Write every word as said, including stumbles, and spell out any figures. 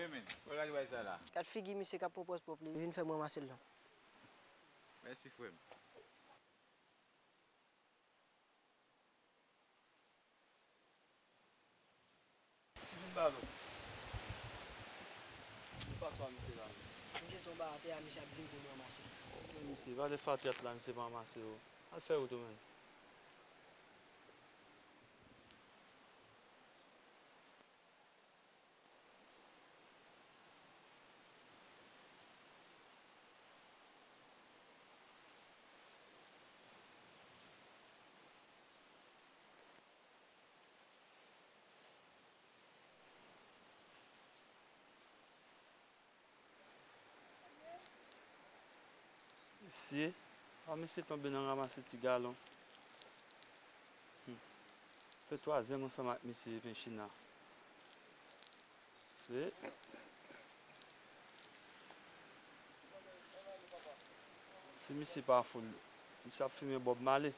Hey, men, wè gade bagay sa la. Gad figi misye k ap pran pòz pwòp li, li vin fè m ranmase l la. Mèsi, frè m. Ti vin ba nou. Ou pa swa misye la. M jete yon ba atè a, misye ap di m pou m ranmase. Misye, pa de fatra la, misye pa ranmase yo. Al fè wout ou menm. Mesye, pa mesye tonbe nan ranmase ti galon. Hmm. Fè twazyèm ansanm ak mesye Penchina. Se. Si misye pa fou, misye ap fimen Bob Marley.